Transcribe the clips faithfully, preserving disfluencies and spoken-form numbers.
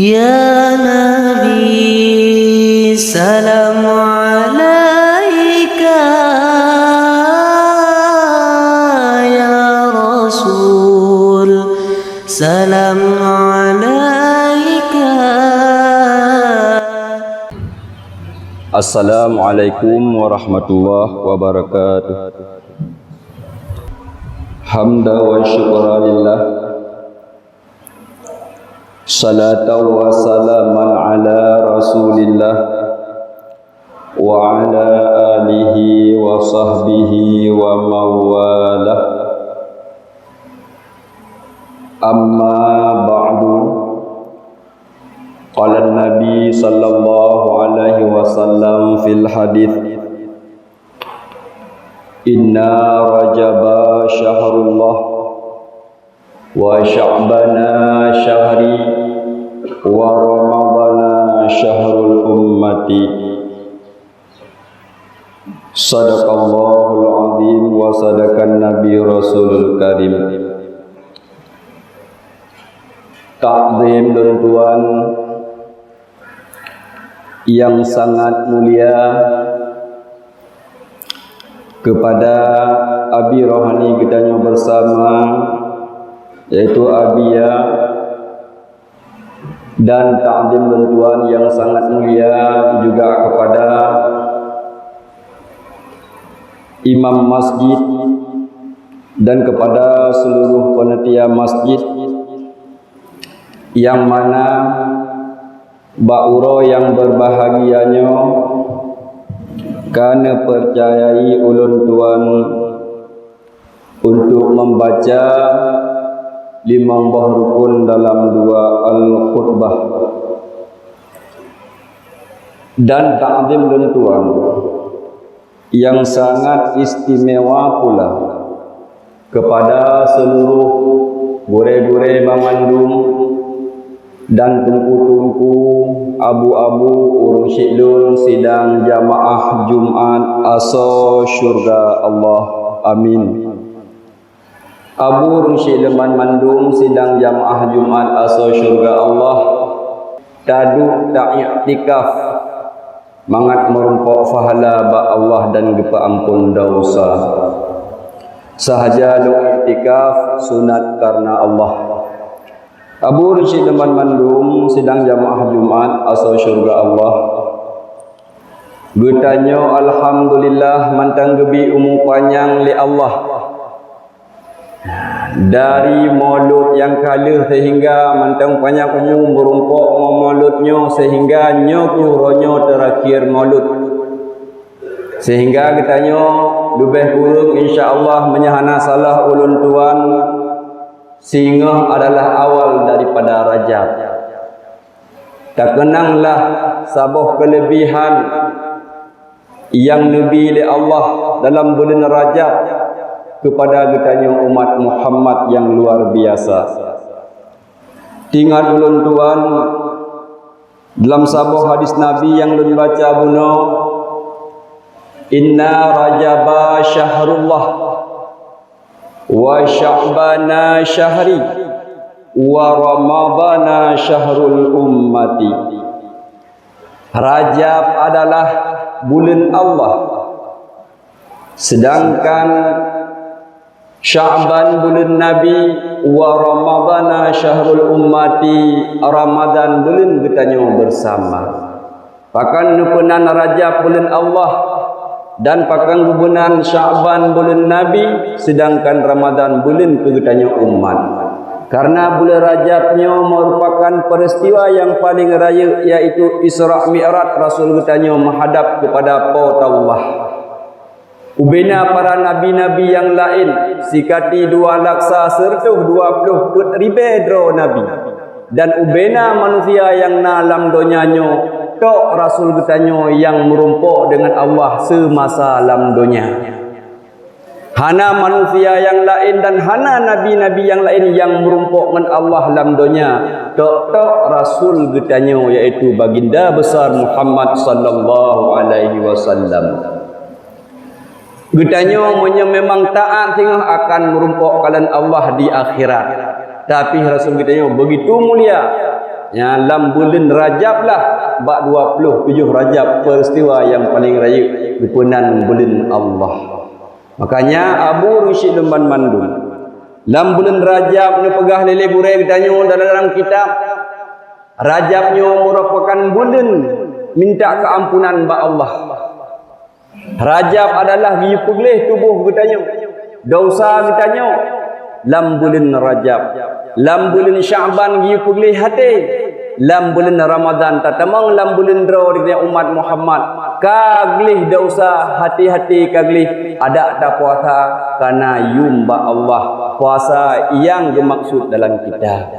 Ya Nabi, salam alaika, ya Rasul, salam alaika. Assalamualaikum warahmatullahi wabarakatuh. Hamda wa syukra lillah. Salatan wa salaman ala Rasulillah wa ala alihi wa sahbihi wa mawalah. Amma ba'du. Qala Nabi sallallahu alaihi wasallam fil hadits, "Inna Rajaba syahrullah, wa Sya'bana syahri, wa Ramadana syahrul ummati." Sadaqallahul azim wa sadaqan Nabi Rasulul Karim. Takzim lôn tuan nyang sangat mulia kepada Abi Rohani geutanyoe bersama, yaitu Abi Ya, dan takzim lôn tuan nyang sangat mulia juga kepada imam masjid dan kepada seluruh panitia masjid, nyang mana bak uroe nyang berbahagia nyoe ka neupercayai ulôn tuan untuk membaca limong boh rukun dalam dua al-khutbah. Dan takzim lôn tuan nyang sangat istimewa pula kepada seluruh gurée-gurée banmandum dan teungku-teungku, abu-abu, ureuëng syiek lôn sidang jamaah Jumat asoe syurga Allah. Amin. Abu ureuëng syiek lôn banmandum sidang jamaah Jumat asoe syurga Allah, taduek taiktikaf mangat meurumpok pahala bak Allah dan geupeuamphon desya. Sahaja lôn iktikaf sunat karena Allah. Abu ureuëng syiek lôn banmandum sidang jamaah Jumat asoe syurga Allah, geutanyoe alhamdulillah mantong geubri umu panyang lé Allah. Dari mulod nyang ka lheueh sehingga mantong panyang umu meurumpok ngon mulod nyoe sehingga nyoe kheueh uroe nyoe teurakhir mulod. Sehingga geutanyoe leubeh kureueng, insya Allah, meunyoe hana salah ulôn tuan, singoh adalah awal daripada Rajab. Takeunanglah saboh keuleubihan nyang neubi lé Allah dalam buleuen Rajab keupada geutanyoe umat Muhammad nyang luar biasa. Tingat ulôn tuan, dalam saboh hadis Nabi nyang lôn baca bunoe, "Inna Rajaba syahrullah, wa Sya'bana syahri, wa Ramadana syahrul ummati." Rajab adalah buleuen Allah, sedangkan Sya'ban buleuen Nabi, wa Ramadana syahrul ummati, Ramadan buleuen geutanyoe bersama. Pakon neupeunan Rajab buleuen Allah, dan pakon geupeunan Sya'ban buleuen Nabi, sedangkan Ramadan buleuen keu geutanyoe umat. Karena buleuen Rajab nyoe merupakan peristiwa nyang paleng rayeuk, yaitu Isra Mi'raj Rasul geutanyoe meuhadab keupada Po teu Allah. Ubena para nabi-nabi nyang laén, sikati dua laksa sireutôh dua ploh peuet ribée droe nabi, dan ubena manusia nyang na lam donya nyoe, tok Rasul geutanyoe nyang meurumpok deungon Allah seumasa lam donya. Hana manusia nyang laén dan hana nabi-nabi nyang laén nyang meurumpok ngon Allah lam donya, tok-tok Rasul geutanyoe, yaitu Baginda Besar Muhammad sallallahu alaihi wasallam. Geutanyoe meunyoe memang taát singoh akan meurumpok kalon Allah di akhirat. Tapi Rasul geutanyoe begitu mulia. Ya, lam buleuen Rajab lah, bak dua puluh tujoh Rajab, peristiwa nyang paleng rayeuk geupeunan buleuen Allah. Makanya Abu Rusyid lôn banmandum, lam buleuen Rajab neupeugah lé gurée geutanyoe dalam kitab, Rajab nyoe merupakan buleuen minta keuampunan bak Allah. Rajab adalah geupeugleh tuboh geutanyoe, desya geutanyoe lam buleuen Rajab. Lam buleuen Sya'ban geupeugleh até. Lam buleuen Ramadan tatamong lam buleuen droe di umat Muhammad ka gleh desya, até-até ka gleh, adak tapuasa kana yum bak Allah, puasa nyang geumaksud dalam kitab.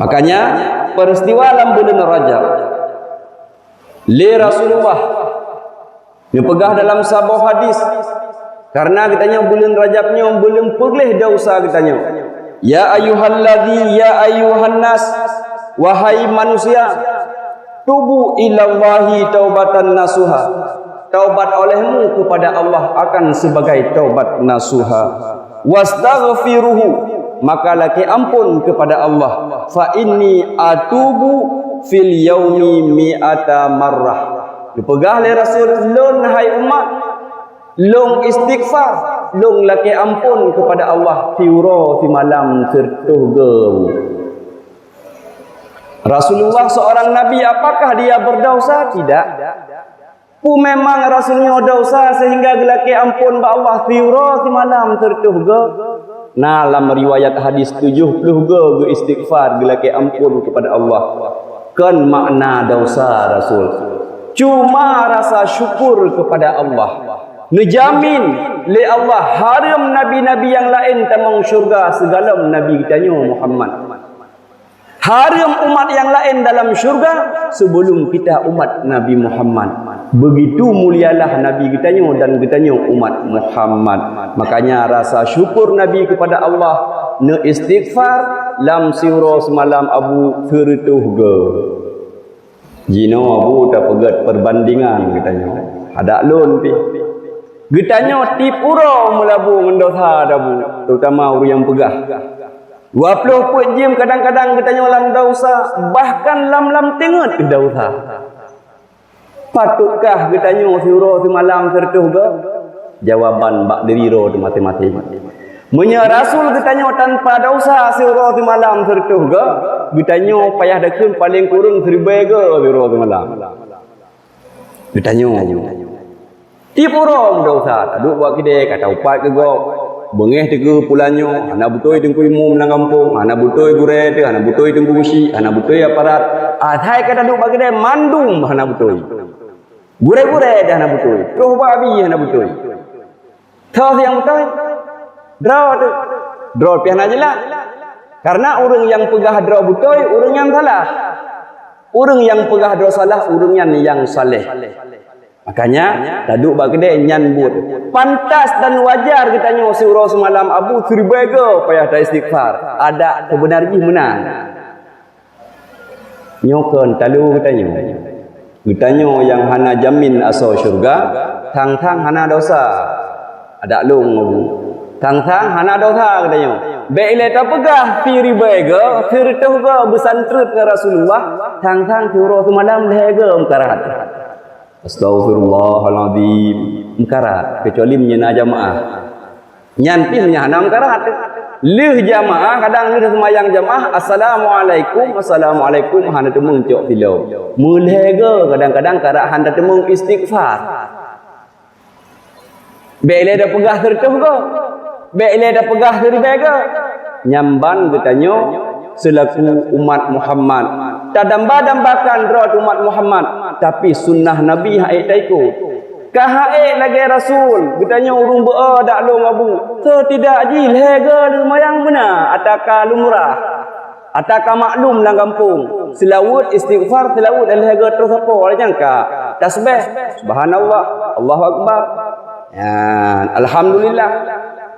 Makanya peristiwa lam buleuen Rajab lé Rasulullah neupeugah dalam saboh hadis, karena geutanyoe buleuen Rajab nyoe buleuen peugleh desya geutanyoe. Ya ayyuhallazina, ya ayyuhannas, wahai manusia, tubu ilallahi taubatan nasuha. Taubat olehmu kepada Allah akan sebagai taubat nasuha. Wastaghfiruhu, maka lakée ampôn kepada Allah. Fa inni atubu fil yaumi mi'ata marrah. Neupeugah lé Rasul, lôn hai umat, lôn istighfar, lôn lakée ampôn kepada Allah siuroe simalam sireutoh geu. Rasulullah seorang nabi, apakah dia berdosa? Tidak. Peue memang Rasul nyoe desya sehingga geulakée ampôn bak Allah siuroe simalam sireutoh geu? Na lam riwayat hadis tujoh ploh geu geuistighfar, geulakée ampôn kepada Allah. Kon makna desya Rasul, cuma rasa syukur kepada Allah. Neujamin lé Allah hareuem nabi-nabi nyang laén tamong syeuruga sigohlom nabi geutanyoe Muhammad. Hareuem umat nyang laén dalam syeuruga sebelum kita umat Nabi Muhammad. Begitu mulialah Nabi geutanyoe dan geutanyoe umat Muhammad. Makanya rasa syukur Nabi kepada Allah, neuistighfar lam siuroe simalam Abu sireutoh geu. Jinoe Abu tapeugét perbandingan geutanyoe. Adak lôn pih. Geutanyoe tiep uroe meulabô ngon desya Abu, terutama ureuëng nyang peugah. Dua ploh peuet jeuem kadang-kadang geutanyoe lam desya, bahkan lam-lam teungeut desya. Patutkah geutanyoe siuroe simalam sireutoh geu? Jawaban bak diri droe teuh maséng-maséng. Meunyoe Rasul geutanyoe tanpa desya siuroe simalam sireutoh geu, geutanyoe payah takheun paleng kureueng siribée geu siuroe simalam. Geutanyoe. Tiep uroe meudesya, taduek bak keudè, ka taupat keu gob. Beungéh teuh keu pulan nyoe, hana beutôi teungku imum lam gampông, hana beutôi gurée teuh, hana beutôi teungku geuchik, hana beutôi aparat. Asai ka taduek bak keudè, mandum hana beutôi. Gurée-gurée teuh hana beutôi, troh bak abi hana beutôi. Toh nyang beutôi? Droe teuh. Droe pih hana jeulaih. Karena ureuëng nyang peugah droe beutôi, ureuëng nyan salah. Ureuëng nyang peugah droe salah, ureuëng nyan nyang saleh. Makanya, taduek bak keudè nyan buet. Pantas dan wajar geutanyoe siuroe simalam Abu siribée geu payah taistighfar. Adak seubeunar jih meunan. Nyoe kon talo geutanyoe. Geutanyoe nyang hana jamin asoe syeuruga, thang-thang hana desya. Adak lôn Abu. Thang-thang hana desya geutanyoe. Bék ilée tapeugah siribée geu, sireutoh geu beusantreut ngon Rasulullah, thang-thang siuroe simalam lhée geu meukarat. Astaghfirullahalazim. Meukarat, keucuali meunyoe na jamaah. Nyan pih meunyoe hana meukarat. Lheueh jamaah, kadang lheueh seumayang jamaah, "Assalamualaikum, assalamualaikum," hana teumeung cok siloe. Meulhée geu, kadang-kadang karat hana teumeung istighfar. Bék ilée tapeugah sireutoh geu. Bék ilée tapeugah siribée geu. Nyan ban geutanyoe seulaku umat Muhammad, tadamba-dambakan droe umat Muhammad, tapi sunnah Nabi han ék taikot. Ka han ék lagée Rasul, geutanyoe ureuëng beu-o dak lôn Abu. Setidak jih lhée geu leumayang beuna, ata ka lumrah. Ata ka maklum lam gampông, seulaweuet istighfar, seulaweuet lhée geu troh sapo, nyang ka tasbih, subhanallah, Allahu akbar. Nyan, alhamdulillah.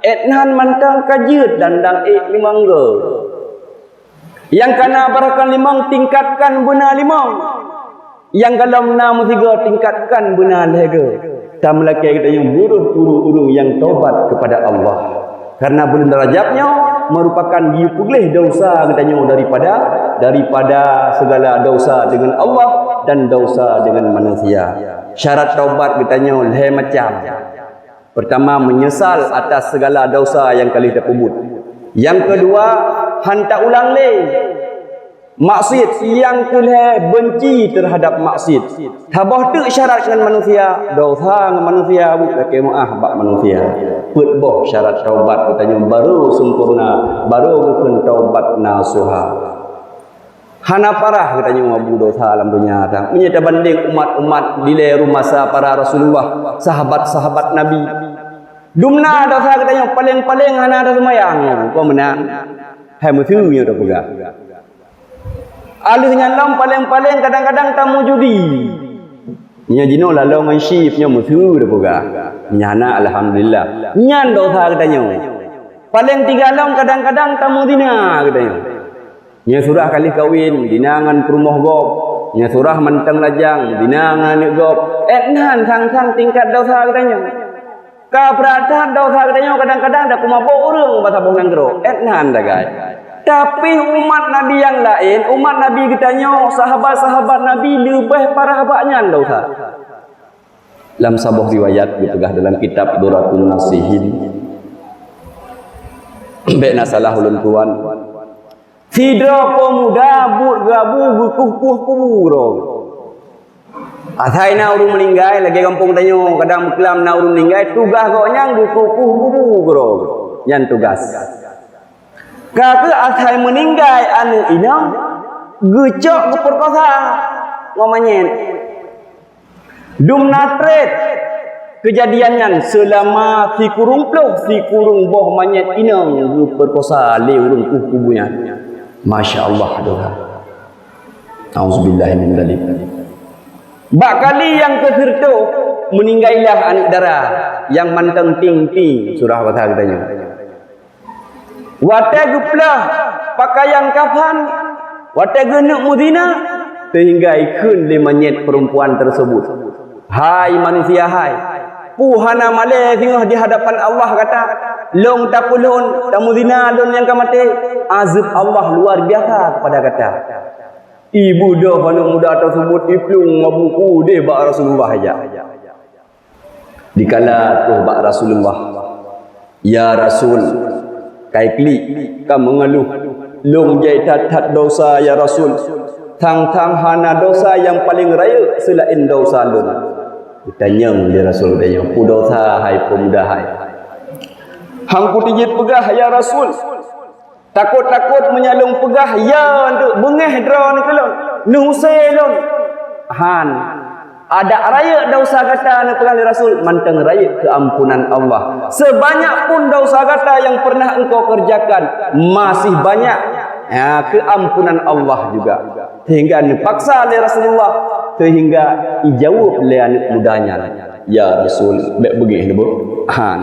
Ék nan mantong ka jeuet dan dang ék limong geu. Nyang kana barakan limong, tingkatkan beuna limong. Nyang golom na meusigoe, tingkatkan beuna lhée geu. Tameulakée geutanyoe buroh ureuëng-ureuëng nyang tobat keupada Allah. Karena buleuen Rajab nyoe merupakan geupeugleh dosa geutanyoe daripada, daripada segala dosa dengan Allah dan dosa dengan manusia. Syarat taubat geutanyoe lhée macam. Pertama, menyesal atas segala dosa nyang ka lheueh tapeubuet. Nyang keudua, han taulang lé. Maksiet nyang keulhée, benci terhadap maksiet. Saboh teuk syarat ngon manusia, dosa ngon manusia, buet lakée meuáh bak manusia. Peuet boh syarat taubat geutanyoe baru sempurna, baru geukheun taubat nasuha. Hana parah geutanyoe abu dosa lam donya ta. Meunyoe tabandeng umat-umat dilée rumoh masa para Rasulullah, sahabat-sahabat Nabi. Dumna dosa geutanyoe paleng-paleng hana taseumayang, kon meunan. Hai meuseu nyoe tapeugah. Aleuh nyan lom paleng-paleng kadang-kadang tamujudi. Nyan jinoe lalong ngon chip nyoe meuseu tapeugah. Nyan na alhamdulillah. Nyan dosa geutanyoe. Paleng tiga lom kadang-kadang tamuzina geutanyoe. Nyan surah ka lheueh kawen, zina ngon peurumoh gob. Nyan surah mantong lajang, zina ngon aneuk gob. Eh, nan sang-sang tingkat dosa geutanyoe. Ka brat that dosa geutanyoe kadang-kadang tapeumabök ureuëng bak saboh nanggroe. Eh, nan dagai. Tapi umat Nabi nyang laén, umat Nabi geutanyoe, sahabat-sahabat Nabi leubeh parah bak nyan dosa. Lam saboh riwayat geupeugah dalam kitab Duratun Nasihin, bék na salah ulôn tuan, sidroe peumuda buet gabu geukueh-kueh kubu droe. Asai na ureuëng meuninggai, lagée gampông tanyoe, kadang meuklam na ureuëng meuninggai, tugaih gobnyan geukueh-kueh kubu droe. Nyan tugaih. Ka keuh asai meuninggai aneuëk inong, geucok geupeukosa ngon manyét. Dumna treb keujadian nyan, seulama sikureueng ploh sikureueng boh manyét inong geupeukosa lé ureuëng kueh kubu nyan. Masya Allah, dosa. Auzubillahi min dzalik. Bak kali nyang keu sireutôh, meuninggaillah aneuëk dara nyang mantong ting-ting, surah basa geutanyoe. Watée geuplah pakaian kafan, watée geuneuk meuzina, sehingga ikheun lé manyét perempuan tersebut, "Hai manusia hai, peue hana malée singoh di hadapan Allah gata? Lôn tapeulhon, tameuzina lôn nyang ka maté. Azeueb Allah luar biasa kepada gata." Ibu doh aneuëk muda tersebut iplueng mabu udeh bak Rasulullah ijak. Dikala troh bak Rasulullah, "Ya Rasul, kai klik ka meungeuluh, lôn jai that-that dosa, ya Rasul. Thang-thang hana dosa nyang paleng rayeuk seulaén dosa lôn." Geutanyong lé Rasul, geutanyong, "Peue dosa hai peumuda hai?" "Hang kuteujiet peugah, ya Rasul. Takot-takot meunyoe lôn peugah ya, untuk beungéh droe neuh keu lôn, neuhusé lôn." Han. Adak rayeuk dosa gata neupeugah lé Rasul, mantong rayeuk keuampunan Allah. Sebanyak pun dosa gata yang pernah engkau kerjakan, masih banyak, ya, keuampunan Allah juga. Sehingga neupaksa lé Rasulullah, sehingga ijaweueb lé aneuëk muda nyan, "Ya Rasul, bék beungéh neuh." Han.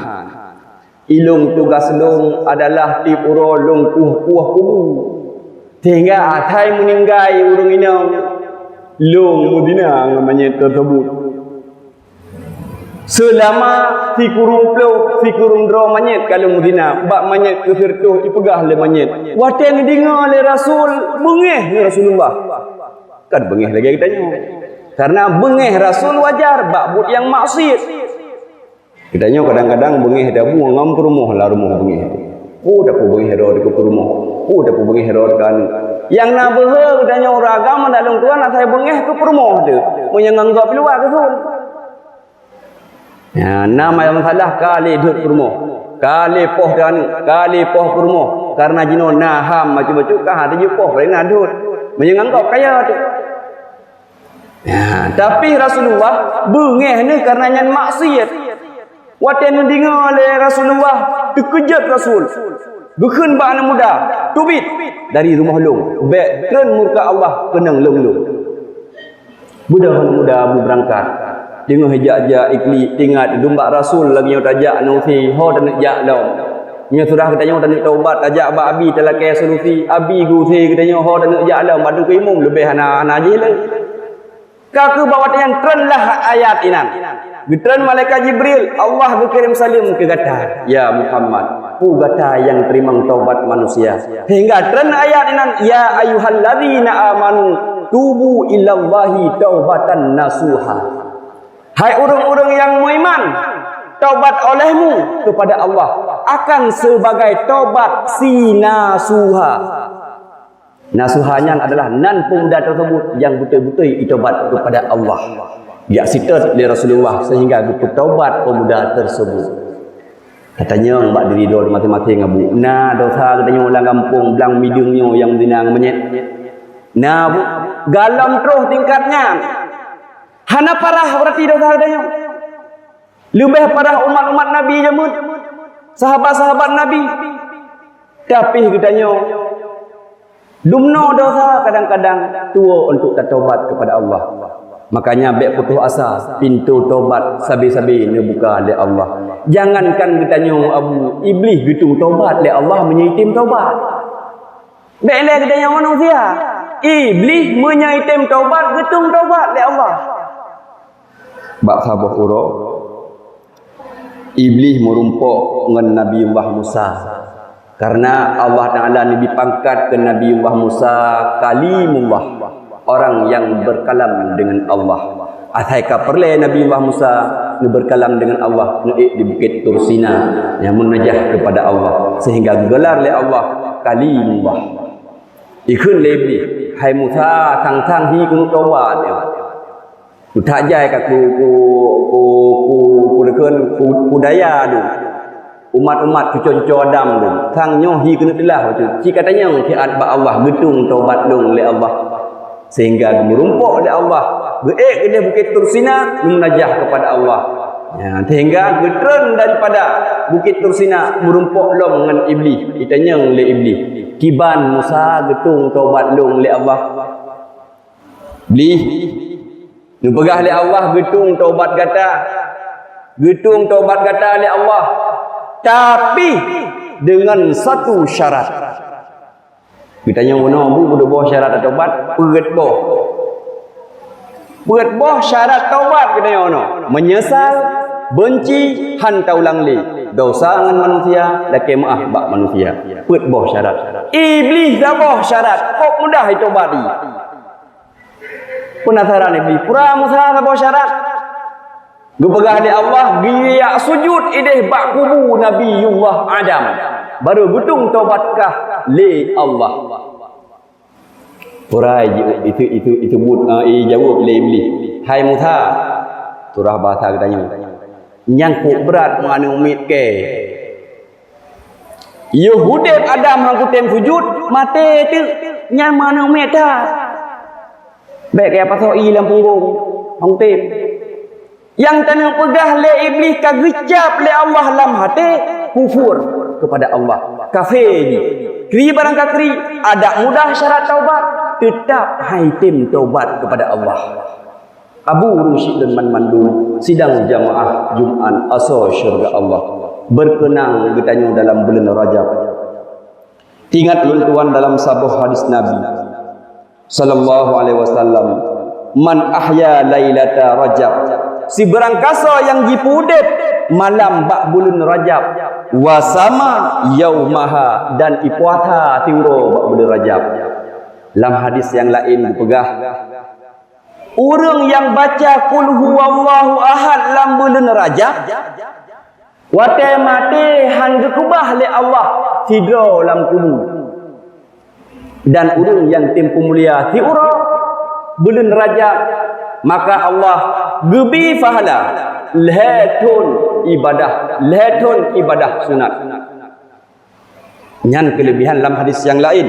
Ilong tugas lôn adalah tieb uroe lôn kueh-kueh kubu. Sehingga asai meuninggai ureuëng inong, lôn meuzina ngon manyét tersebut. Seulama sikureueng ploh, sikureueng droe manyét ka lôn meuzina, bak manyét keu sireutôh ipeugah lé manyét. Watée neudeungoe lé Rasul, beungéh Rasulullah. Kan beungéh lagée geutanyoe. Karena beungéh Rasul wajar bak buet nyang maksiet. Geutanyoe kadang-kadang beungéh tabu ngon peurumoh lam rumoh beungéh. Oh, tapeu beungéh droe keu peurumoh. Oh, tapeu beungéh droe keu aneuëk. Nyang na beuhe geutanyoe ureuëng agam mandalong tuan asai beungéh keu peurumoh teuh. Meunyoe ngon gob luwa keusun. Ya, na masalah ka lé dot peurumoh. Ka lé poh teuh aneuëk, ka lé poh peurumoh. Karena jinoe na ham macam-macam ka ha teuh poh paléng na dot. Meunyoe ngon gob kaya teuh. Ya, tapi Rasulullah beungéh neuh karena nyan maksiat. Watée neudeungoe lé Rasulullah, teukeujot Rasul. Geukheun bak aneuëk muda, "Teubiet dari rumoh lôn, bék treun murka Allah keunong lôn lôn." Beudôh aneuëk muda Abu beurangkat. Teungoh ijak-jak iklik teuingat dumbak Rasul lagée nyoe tajak neusi, ho taneuk jak lom. Nyoe sudah geutanyoe taneuk taubat, tajak bak Abi talakée solusi, Abi geusi geutanyoe ho taneuk jak lom, bak teungku imum leubeh hana, hana jih lé. Ka keuh bak watée nyan treunlah ayat inan. Geutreun malaikat Jibril, "Allah geukirém saleuem keu gata, ya Muhammad. Peue gata nyang teurimong taubat manusia. Sehingga treun ayat inan, "Ya ayyuhalladzina amanu tubu ilallahi taubatan nasuha." Hai ureuëng-ureuëng nyang meuiman, taubat olehmu kepada Allah akan sebagai taubat si nasuha. Nasuha nyan adalah nan pemuda tersebut nyang beutôi-beutôi itobat kepada Allah. Jak sitot lé Rasulullah sehingga geupeutaubat pemuda tersebut. Katanyong bak diri droe maséng-maséng, "Abu, na dosa geutanyoe lam gampông Blang Mideueng nyoe nyang zina ngon manyét?" "Na, Bu." "Galom troh tingkat nyan. Hana parah beurati dosa geutanyoe. Leubeh parah umat-umat Nabi jameun, sahabat-sahabat Nabi. Tapi geutanyoe dumnoe dosa kadang-kadang tuwoe untuk tatobat kepada Allah." Makanya bék putôh asa, pintoe tobat sabe-sabe neubuka lé Allah. Jangankan geutanyoe, Abu, Iblih geutung tobat lé Allah meunyoe item tobat. Bék lé geutanyoe manusia. Iblih meunyoe item tobat, geutung tobat lé Allah. Bak saboh uroe, Iblih meurumpok ngon Nabiullah Musa. Karena Allah Ta'ala neubri pangkat keu Nabiullah Musa Kalimullah, orang yang berkalam dengan Allah. Asai ka peureulée Nabiullah Musa neubeurkalam dengan Allah, neuék di Bukét Tursina, nyang meunajah kepada Allah, sehingga geugelar lé Allah Kalimullah. Ikheun lé Iblih, "Hai Musa, sang-sang hi keuneuk tobat." Kutak jai ka ku, ku, ku, ku, ku, ku, ku daya lôn. Umat-umat cuco-cuco Adam lôn. Sang nyoe hi keuneuk teulah bacut. Ci ka tanyong siat bak Allah, geutung tobat lôn lé Allah. Sehingga geumeurumpok lé Allah. Geuék keudeh Bukét Tursina, geumunajah kepada Allah. Ya, sehingga geutreun daripada Bukét Tursina, meurumpok lom ngon Iblih. Itanyong lé Iblih, "Kiban Musa geutung tobat lôn lé Allah?" Iblih, neupeugah lé Allah, "Geutung tobat gata. Geutung tobat gata lé Allah. Tapi dengan satu syarat." Geutanyong bunoe, "Bu, beudôh boh syarat tatobat?" "Peuet boh." "Peuet boh syarat tobat," geutanyong bunoe. "Meunyeusal, beunci, han taulang lé. Dosa ngon manusia, lakée meuáh bak manusia." Peuet boh syarat. Iblih saboh syarat, kok mudah itobat di. Peunasaran Iblih, "Peue Musa saboh syarat?" Geupeugah lé Allah, "Geujak sujut ideh bak kubu Nabiullah Adam, barô geutung tobat kah lé Allah." Urai ji-, itu, itu, itu but, eh, ijaweueb lé Iblih, "Hai Musa," turah basa geutanyoe, "nyang kok brat meuaneuk miet kée. Yoh udeb Adam han kutem sujut, maté teuk, nyan meuaneuk miet that. Bék kaya pasoe ié lam punggong, han kutem." Nyang taneuk peugah lé Iblih ka geucab lé Allah lam até, kufur kepada Allah, kafé jih. Kri barang ka kri, adak mudah syarat taubat, teutab han item taubat kepada Allah. Abu ureuëng syiek deungon mandum sidang jamaah Jumat asoe syeuruga Allah. Beukeunong geutanyoe dalam buleuen Rajab. Ingat lôn tuan dalam saboh hadis Nabi sallallahu alaihi wasallam, "Man ahya lailata Rajab," sibeurang kasoe nyang jipeudeb malam bak buleuen Rajab, "wa sama yaumaha," dan ipuasa siuroe bak buleuen Rajab. Lam hadis nyang laén geupeugah, ureuëng nyang baca Qul huwallahu ahad lam buleuen Rajab, watée maté han geukeubah lé Allah sidroe lam kubu. Dan ureuëng nyang tem peumulia siuroe buleuen Rajab, maka Allah geubri pahala lhée thon ibadah, lhée thon ibadah sunat. Nyan keuleubihan lam hadis nyang laén.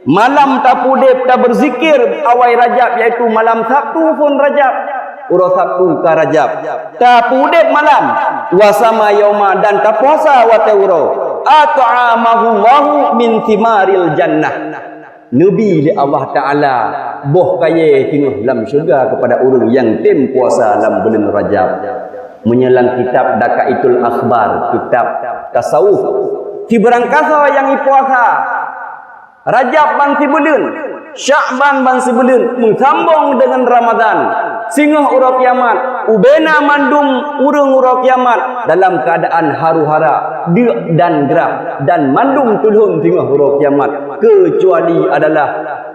Malam tapeudeb tabeurzikir awai Rajab, yaitu malam Sabtu phon Rajab, uroe Sabtu ka Rajab. Tapeudeb malam, wa sama yauma, dan tapuasa watée uroe. At'amahullahu min thimaril jannah. Neubi lé Allah Ta'ala boh kayée singoh lam syeuruga keupada ureuëng nyang tem puasa lam buleuen Rajab. Meunyoe lam kitab Daqaiqul Akhbar, kitab tasawuf, sibeurang kasoe nyang ipuasa Rajab ban sibuleuen, Sya'ban ban sibuleuen, meusambong deungon Ramadhan, Singoh uroe kiamat, ubena mandum ureuëng uroe kiamat dalam keuadaan haru-hara, deuk dan grah, dan mandum tulhon singoh uroe kiamat, keucuali adalah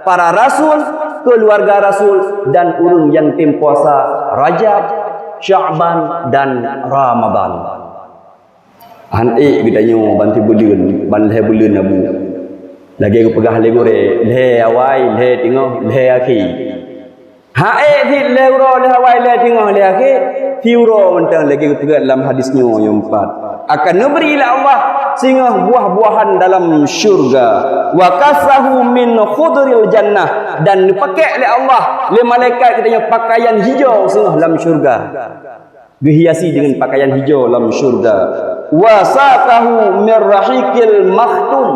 para rasul, keuluwarga rasul, dan ureuëng nyang tem puasa Rajab, Sya'ban, dan Ramadan. Han ék geutanyoe ban sibuleuen, ban lhée buleuen Abu. Lagée geupeugah lé gurée, lhée awai, lhée teungoh, lhée akhé. Han ék cit lhée uroe, lhée awai, lhée teungoh, lhée akhé, siuroe mantong lagée geupeugah lam hadis nyoe nyang pat. Akan neubri lé Allah singoh buah-buahan dalam syurga. Wa kasahu min khudril jannah, dan neupakék lé Allah, lé malaikat geutanyoe pakaian hijau singoh lam syurga. Geuhiasi deungon pakaian hijau lam syurga. Wa saqahu mir rahiqil makhtum.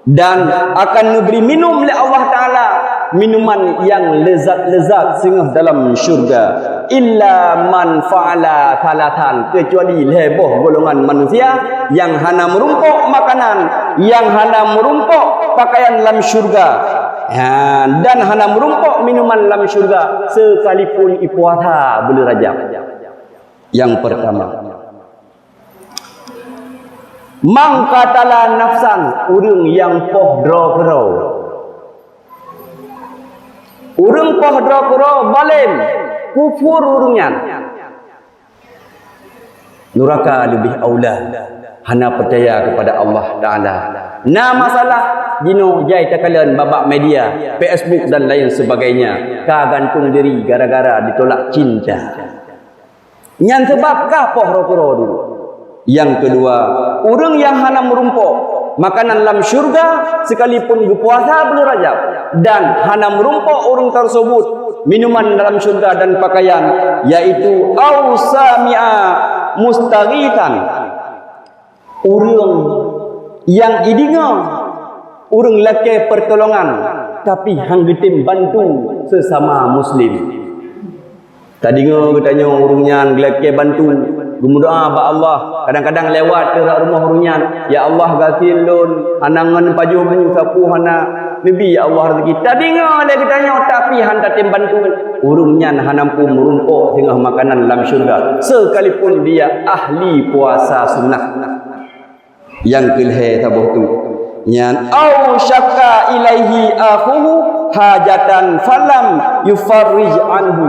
Dan akan neubri minum lé Allah Ta'ala minuman nyang lezat-lezat singoh dalam syurga. Illa man fa'ala thalathan, keucuali lhée boh golongan manusia nyang hana meurumpok makanan, nyang hana meurumpok pakaian lam syurga, ha, dan hana meurumpok minuman lam syurga, sekalipun ipuasa buleuen Rajab. Nyang peurtama, man qatala nafsan, ureuëng nyang poh droe keudroe. Ureuëng poh droe keudroe, zalim, kufur ureuëng nyan. Nuraka leubeh aula, hana peucaya keupada Allah Ta'ala. Na masalah, jinoe jai takalon bak-bak media, Facebook dan lain sebagainya, ka gantung diri gara-gara ditolak cinta. Nyan sabab ka poh droe keudroe dulu. Nyang keudua, ureuëng nyang hana meurumpok makanan lam syurga sekalipun geupuasa buleuen Rajab, dan hana meurumpok ureuëng tersebut minuman dalam syurga dan pakaian, yaitu au sami'a mustaghitsan. Ureuëng nyang ideungoe ureuëng lakée peurtolongan, tapi han geutem bantu sesama muslim. Tadeungoe geutanyoe ureuëng nyan geulakée bantu, geumeudoá bak Allah. Kadang-kadang lewat teuh rot rumoh ureuëng nyan, "Ya Allah, gasien lôn, hana ngon pajoh bu, sapeue hana neubi, ya Allah, rezeki." Tadeungoe lé geutanyoe, tapi han tatem bantu. Ureuëng nyan hana mampu meurumpok singoh makanan lam syurga, sekalipun dia ahli puasa sunnah. Nyang keulhée saboh tu, nyan, "Au syaka ilaihi akhuhu hajatan falam yufarrij anhu."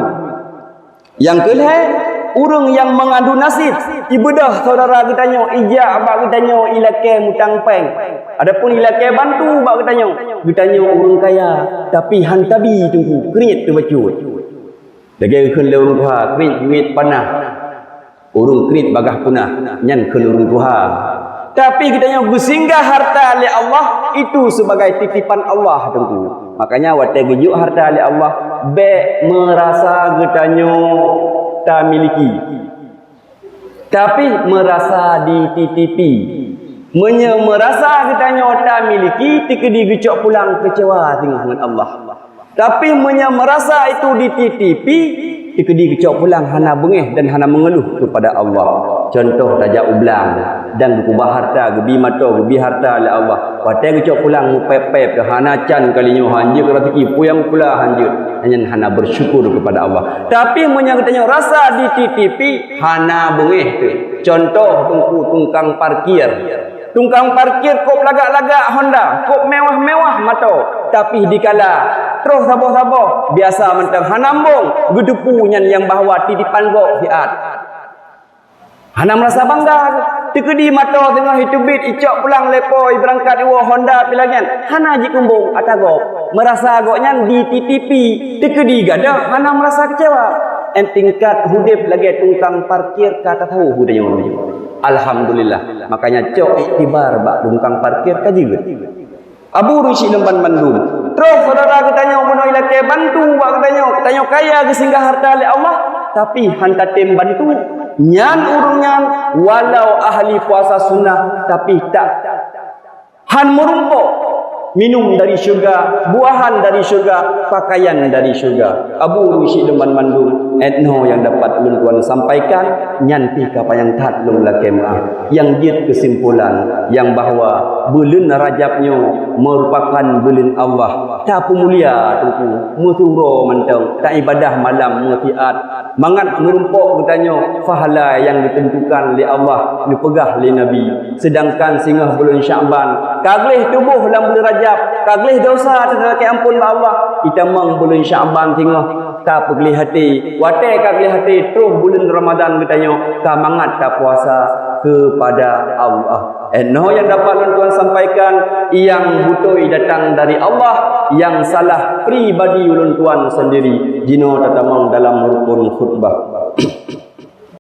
Nyang keulhée, ureuëng nyang mengadu nasib, ibeudôh syedara geutanyoe, ijak bak geutanyoe ilakée mutang péng, adapun ilakée bantu bak geutanyoe, geutanyoe ureuëng kaya, tapi han tabi teungku, kriet teubacut. Lagée geukheun lé ureuëng tuha, kriet-kriet panah. Ureuëng kriet bagaih punah, nyan kheun ureuëng tuha. Tapi geutanyoe geusinggah harta lé Allah, itu sebagai titipan Allah teungku. Makanya watée geujok harta lé Allah, bék meurasa geutanyoe tamiliki. Tapi meurasa dititipi. Meunyoe meurasa geutanyoe tamiliki, teukeudi geucok pulang keucewa singoh ngon Allah. Tapi meunyoe meurasa itu dititipi, teukeudi geucok pulang hana beungéh dan hana meungeuluh keupada Allah. Cuntoh tajak u blang dan geukeubah harta, geubi mato, geubi harta lé Allah. Watée geucok pulang meupép-pép keu hana can kali nyoe hanjeuet raseuki, puyang pula hanjeuet. Nyan hana bersyukur keupada Allah. Tapi meunyoe geutanyoe rasa dititipi, hana beungéh teuh. Cuntoh teungku tukang parkir. Tukang parkir kôb lagak-lagak Honda, kôb mewah-mewah mato, tapi dikala troh saboh-saboh biasa mantong hana embong, geuteupeue nyan nyang bahwa titipan gob siat. Hana meurasa bangga, teukeudi mato teungoh iteubiet, icok pulang lé po, ibeurangkat iwoe Honda pih lagée nyan, hana jikeumbong ata gob. Meurasa gobnyan dititipi, teukeudi gadoh hana meurasa keucewa. Em tingkat udeb lagée tukang parkir ka tatawöh geutanyoe. Alhamdulillah. Makanya cok iktibar bak tukang parkir ka jeuet. Abu Rusyid lom banmandum. Troh syedara geutanyoe bunoe ilakée bantu bak geutanyoe, geutanyoe kaya geusinggah harta lé Allah, tapi han tatem bantu. Nyan ureuëng nyan walau ahli puasa sunnah, tapi tak Han meurumpok minum dari syeuruga, buahan dari syeuruga, pakaian dari syeuruga. Abu Rusyid lom banmandum. Etnoe nyang dapat ulôn tuan sampaikan, nyan pih ka panyang that lôn lakée meu'ah. Nyang jeuet keusimpulan, nyang bahwa buleuen Rajab nyoe meurupakan buleuen Allah. Tapeumulia Teungku, meusyuroe mantong, taibadah malam meusyiat. Mangat meurumpok geutanyoe pahala nyang geuteuntukan lé Allah, neupeugah lé Nabi. Seudangkan singoh buleuen Syakban, ka gleh tuboh lam buleuen Rajab, ka gleh desya teuka lakée amphon bak Allah. Itamong buleuen Syakban singoh, ka peugleh até. Watée ka gleh até, troh buleuen Ramadhan geutanyoe ka mangat tapuasa keupada Allah. Etnoe nyang dapat lôn tuan sampaikan, nyang beutôi datang dari Allah, nyang salah pribadi ulôn tuan seundiri. Jinoe tatamong dalam rukon khutbah.